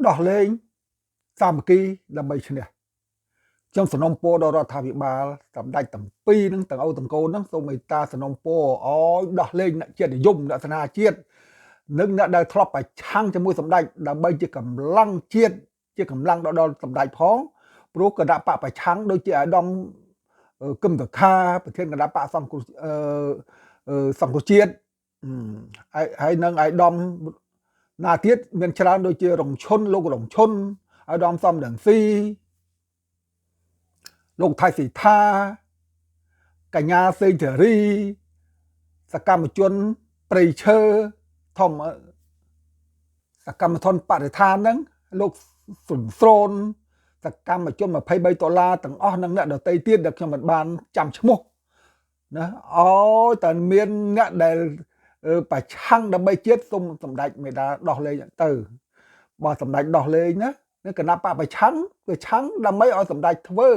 ដោះលែងសាមគ្គីដើម្បីឈ្នះខ្ញុំសំណូមពរដល់រដ្ឋាភិបាលសម្ដេចទាំងពីរហ្នឹងទាំងឪទាំងកូនហ្នឹងសូមមេត្តាសំណូមពរឲ្យដោះលែងអ្នកជាតិនិយមអ្នកស្នេហាជាតិនិងអ្នកដែលធ្លាប់ប្រឆាំងជាមួយសម្ដេចដើម្បីជាកម្លាំងជាតិជាកម្លាំងដល់សម្ដេចផងព្រោះគណៈបកប្រឆាំងដូចជាអាដាមគឹមតខាប្រធានគណៈបកសង្គ្រោះសង្គ្រោះជាតិហើយនឹងអាយដាមណាទៀតមានច្រើនដូចជារងឈុនលោករងឈុនអាដាមសំរងស៊ីលោកថៃស៊ីថាកញ្ញាសេងធារីសកម្មជនព្រៃឈើធម្មសកម្មជនបរិស្ថានហ្នឹងលោកសុនស្រនសកម្មជន23ដុល្លារទាំងអស់និងអ្នកដតីទៀតដែលខ្ញុំមិនបានចាំឈ្មោះណាអូតែមានអ្នកដែលប្រឆាំងដើម្បីជាតិសូមសម្ដេចមេដាដោះលែងទៅបើសម្ដេចដោះលែងណាគណៈបកប្រឆាំងប្រឆាំងដើម្បីឲ្យសម្ដេចធ្វើ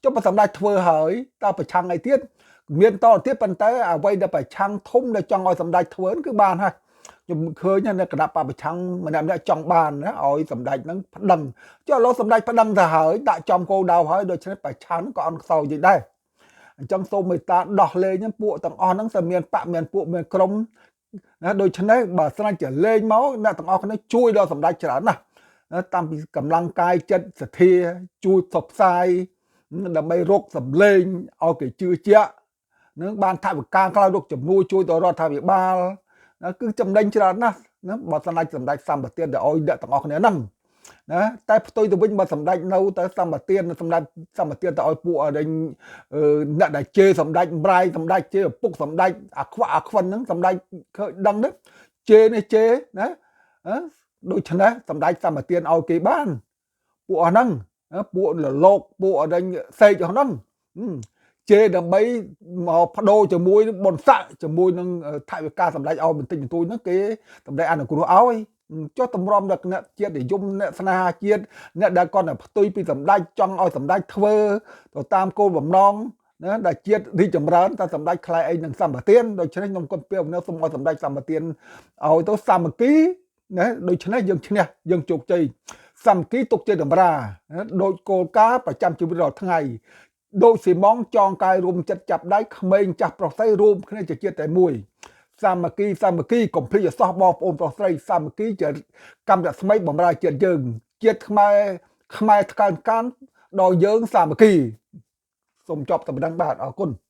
ចុះបើសម្ដេចធ្វើហើយតើប្រឆាំងអីទៀតមានតទៀតប៉ុន្តែអ្វីដែលប្រឆាំងធំដែលចង់ឲ្យសម្ដេចធ្វើគឺបានហើយខ្ញុំឃើញនៅគណៈបកប្រឆាំងម្នាក់ម្នាក់ចង់បានណាឲ្យសម្ដេចហ្នឹងប្តឹងចុះឥឡូវសម្ដេចប្តឹងទៅហើយដាក់ចំគោលដៅហើយដូច្នេះប្រឆាំងក៏អន់ខ្សោយតិចដែរអញ្ចឹងសូមមេត្តាដោះលែងហ្នឹងពួកទាំងអស់ហ្នឹងតែមានបកមានពួកមានក្រុមណាដូច្នេះបើស្រាច់ជាលេងមកអ្នកទាំងអស់គ្នាជួយដល់សម្ដេចច្រើនណាស់តាំងពីកម្លាំងកាយចិត្តសទ្ធាជួយផ្សព្វផ្សាយដើម្បីរកសម្លេងឲ្យគេជឿជាក់នឹងបានថវិកាខ្លះរកជំនួយជួយដល់រដ្ឋាភិបាលណាគឺចំណេញច្រើនណាស់ណាបើសម្ដេចសម្ដេចសម្បទានទៅឲ្យអ្នកទាំងអស់គ្នាហ្នឹងណាតែផ្ទុយទៅវិញបើសម្ដេចនៅតែសម្បទានសម្ដេចសម្បទានទៅឲ្យពួកអរិញអ្នកដែលជេរសម្ដេចម្រាយសម្ដេចជេរឪពុកសម្ដេចអាខ្វាក់អាខ្វិនហ្នឹងសម្ដេចឃើញដឹងទេជេរនេះជេរណាដូច្នេះសម្ដេចសម្បទានឲ្យគេបានពួកអស់ហ្នឹងពួកលលោកពួកអរិញសេកអស់ហ្នឹងជេរដើម្បីមកបដូរជាមួយបុណ្យស័ក្តិជាមួយនឹងថវិកាសម្ដេចឲ្យបន្តិចបន្តួចហ្នឹងគេសម្ដេចអនុគ្រោះឲ្យចុះតម្រាំដល់អ្នកជាតិនិយមអ្នកស្នេហាជាតិអ្នកដែលគាត់តែផ្ទុយពីសម្ដេចចង់ឲ្យសម្ដេចធ្វើទៅតាមគោលបំណងណាដែលជាតិរីកចម្រើនតែសម្ដេចខ្លាយអីនឹងសម្បទានដូច្នេះខ្ញុំគុំពៀវនៅសូមឲ្យសម្ដេចសម្បទានឲ្យទៅសាមគ្គីណាដូច្នេះយើងឈ្នះយើងជោគជ័យសាមគ្គីទុកជាតម្រាដោយគោលការណ៍ប្រចាំជីវិតរាល់ថ្ងៃដូចស៊ីម៉ងចងកាយរួមចិត្តចាប់ដៃក្មេងចាស់ប្រុសស្រីរួមគ្នាជាជាតិតែមួយសាមគ្គីសាមគ្គីកុំភ្លេចឲ្យសោះបងប្អូនប្រុសស្រីសាមគ្គីជាកម្មរស្មីបំរើជាតិយើងជាតិខ្មែរខ្មែរថ្កើងកានដល់យើងសាមគ្គីសូមចប់តែប៉ុណ្្នឹងបាទអរគុណ។